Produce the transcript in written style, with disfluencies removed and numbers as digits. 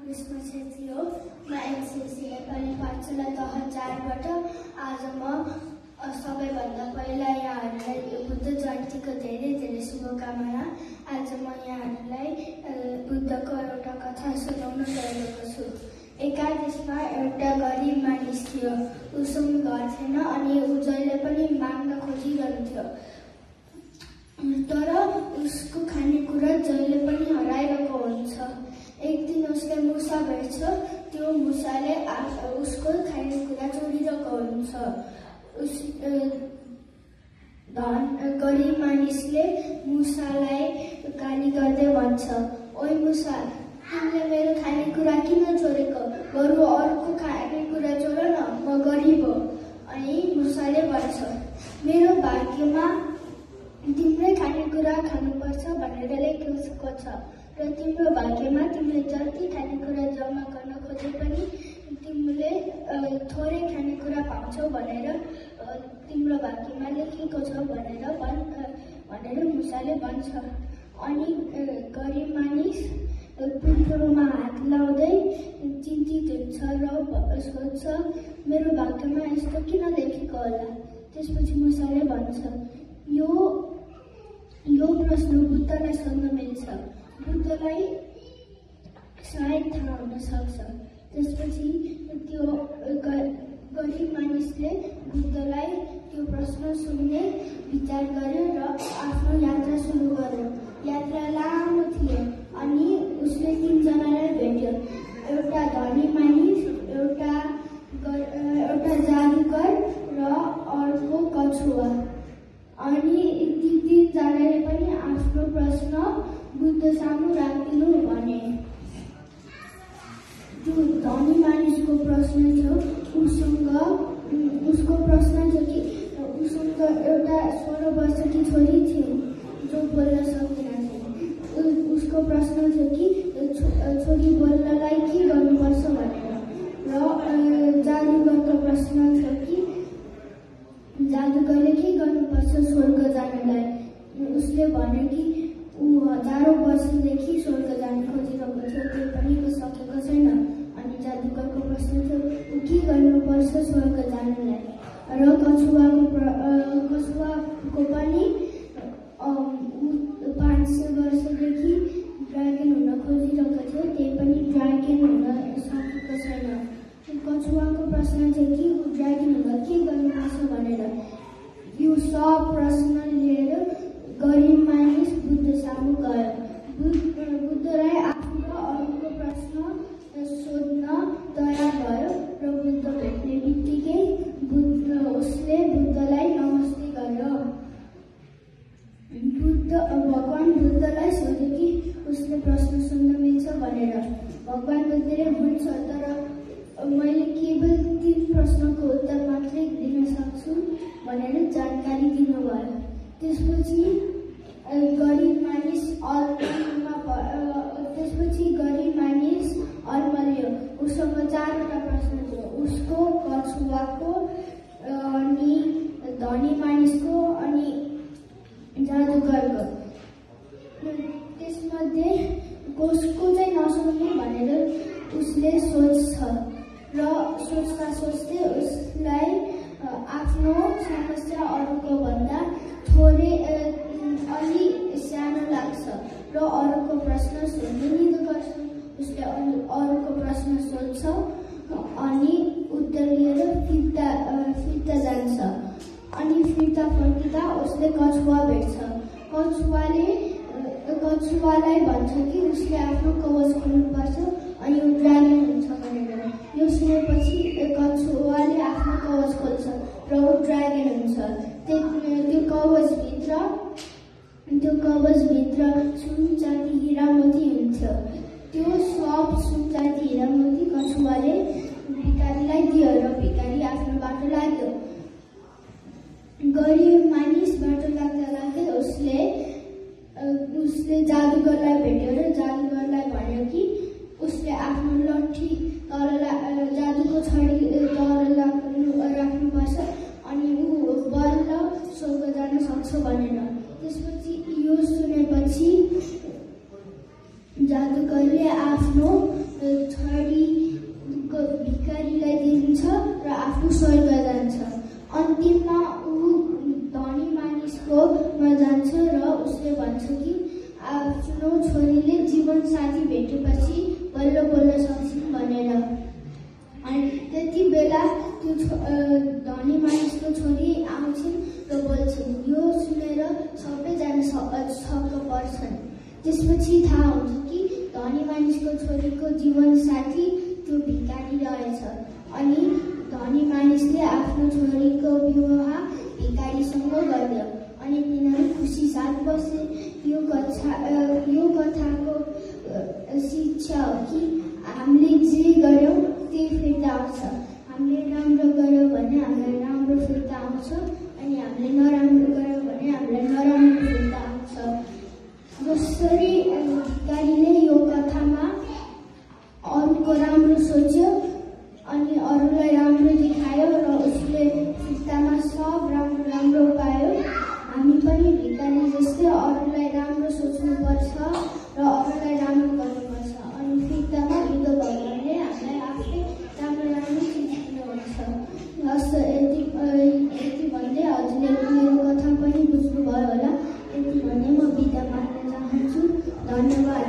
विष्णु छेत्री हो। म एनसीसी नेपाली पाठशाला तह 4 बाट आज म सबैभन्दा पहिला यहाँहरूलाई बुद्ध जयन्तीको धेरै शुभकामना। आज म यहाँहरूलाई बुद्धको एउटा कथा सुनाउन गएको छु। एका देशमा एउटा गरिब मानिस थियो। उसँग घर थिएन अनि ऊ जहिले पनि माग्न खोजिरहन्थ्यो, तर उसको खानेकुरा जहिले पनि हराइरहेको हुन्छ। एक दिन उसले मुसा भेट्छ। त्यो मुसाले उसको खानेकुरा चोरिरहेको हुन्छ। गरिब मानिसले मुसालाई गाली गर्दै भन्छ, ओइ मुसा, तिमीले मेरो खानेकुरा किन चोरेको? बरु अर्को खानेकुरा चोर न, म गरिब हो। अनि मुसाले भन्छ, मेरो भाग्यमा तिम्रै खानेकुरा खानुपर्छ भनेर लेखेको छ र तिम्रो भाग्यमा तिमीले जति खानेकुरा जम्मा गर्न खोजे पनि तिमीले थोरै खानेकुरा पाउँछौ भनेर तिम्रो भाग्यमा लेखेको छ भनेर मुसाले भन्छ। अनि गरिब मानिस पिठोमा हात लाउँदै चिन्तित हुन्छ र सोध्छ, मेरो भाग्यमा यस्तो किन लेखेको होला? त्यसपछि मुसाले भन्छ, यो प्रश्न बुद्धलाई सोध्न मिल्छ। बुद्धलाई सायद थाहा हुन सक्छ। त्यसपछि त्यो गरिब मानिसले बुद्धलाई त्यो प्रश्न सुन्ने विचार गर्यो र आफ्नो यात्रा सुरु गर्यो। यात्रा लामो थियो अनि उसले 3 जनालाई भेट्यो। एउटा धनी मानिस, एउटा जादुगर र अर्को कछुवा। अनि ती 3 जनाले पनि आफ्नो प्रश्न बुद्ध सामु राखिदिनु भने। त्यो धनी मानिसको प्रश्न थियो, उसको प्रश्न थियो कि उसँग एउटा 16 वर्षकी छोरी थियो जो बोल्न सक्दैनथे। उसको प्रश्न थियो कि छोरी बोल्नलाई के गर्नुपर्छ भनेर। र जादुगरको प्रश्न थियो कि जादुगरले के गर्नुपर्छ स्वर्ग जानलाई। उसले भन्यो कि ऊ हजारौं वर्षदेखि स्वर्ग जान खोजिरहेको थियो, त्यो पनि सकेको छैन। अनि जादुगरको प्रश्न थियो, ऊ के गर्नुपर्छ स्वर्ग जानलाई। र कछुवाको पनि 500 वर्षदेखि ड्रागन हुन खोजिरहेको थियो, त्यही पनि ड्रागन हुन सकेको छैन। कछुवाको प्रश्न थियो कि ऊ ड्रागन हुन के गर्नुपर्छ भनेर। यो सब प्रश्न लिएर गरिब मानिस बुद्ध सामु गयो। बुद्धलाई आफ्नो अरूको प्रश्न सोध्न तयार भयो र बुद्ध भेट्ने बित्तिकै उसले बुद्धलाई नमस्ते गर्यो। भगवान बुद्धलाई सोध्यो कि उसले प्रश्न सुन्न मिल्छ भनेर। भगवान बुद्धले हुन्छ, तर मैले केवल 3 प्रश्नको उत्तर मात्रै दिन सक्छु भनेर जानकारी दिनुभयो। त्यसपछि गरिब मानिस अल्मल्यो। उसँग 4वटा प्रश्न थियो, उसको, कछुवाको, अनि धनी मानिसको अनि जादुगरको। त्यसमध्ये कसको चाहिँ नसुन्ने भनेर उसले सोच्छ र सोच्दै उसलाई आफ्नो समस्या अरूको भन्दा थोरै अलि सानो लाग्छ र अरूको प्रश्न सोध्नु निदो गर्छ। उसले अरूको प्रश्न सोध्छ अनि उत्तर लिएर फिर्ता जान्छ। अनि फिर्ता फर्किँदा उसले कछुवा भेट्छ। कछुवालाई भन्छ कि उसले आफ्नो कवच खोल्नुपर्छ अनि ऊ ड्रागन हुन्छ भनेर। यो सुनेपछि कछुवाले आफ्नो कवच खोल्छ र ऊ ड्रागन हुन्छ। त्यो कवचभित्र सुन, चाँदी, हिरा, मोती हुन्थ्यो। त्यो सब सुन, चाँदी, हिरा, मोती कछुवाले भिखारीलाई दियो र भिखारी आफ्नो बाटो लाग्यो। गरिब मानिस बाटो लाग्दा उसले जादुगरलाई भेट्यो र जादुगरलाई भन्यो कि उसले आफ्नो लट्ठी जादुको छडी तल राख्नुपर्छ अनि ऊ बल्ल स्वर्ग जान सक्छ भनेर। त्यसपछि यो सुनेपछि जादुगरले आफ्नो आफू स्वर्ग जान्छ। अन्तिममा ऊ धनी मानिसकोमा जान्छ र उसले भन्छ कि आफ्नो छोरीले जीवन साथी भेटेपछि बल्ल बल्ल सक्छिन् भनेर। अनि त्यति बेला त्यो धनी मानिसको छोरी आउँछिन् र बोल्छिन्। यो सुनेर सबैजना छक्क पर्छन्। त्यसपछि थाहा हुन्छ कि धनी मानिसको छोरीको जीवन साथी त्यो भिखारी रहेछ। अनि धनी मानिसले आफ्नो छोरीको विवाह भिखारीसँग गर्यो अनि तिनीहरू खुसी साथ बसे। यो कथाको शिक्षा हो कि हामीले जे गर्यौँ त्यही फिर्ता आउँछ। हामीले राम्रो गर्यौँ भने हामीलाई राम्रो फिर्ता आउँछ, अनि हामीले नराम्रो गर्यौँ भने हामीलाई नराम्रो फिर्ता आउँछ। जसरी भिखारीले यो कथामा अरूको राम्रो सोच्यो अनि अरूलाई राम्रो देखायो र उसले फिर्तामा सब राम्रो पायो। हामी पनि भिखारी जस्तै अरूलाई राम्रो सोच्नुपर्छ र अरूलाई राम्रो गर्नुपर्छ। अनि फिर्तामा बुद्ध भगवानले हामीलाई आफै राम्रो चिज दिनुहुन्छ। यति भन्दै हजुरले मेरो कथा पनि बुझ्नुभयो होला। यति भन्दै म बिदा माग्न चाहन्छु। धन्यवाद।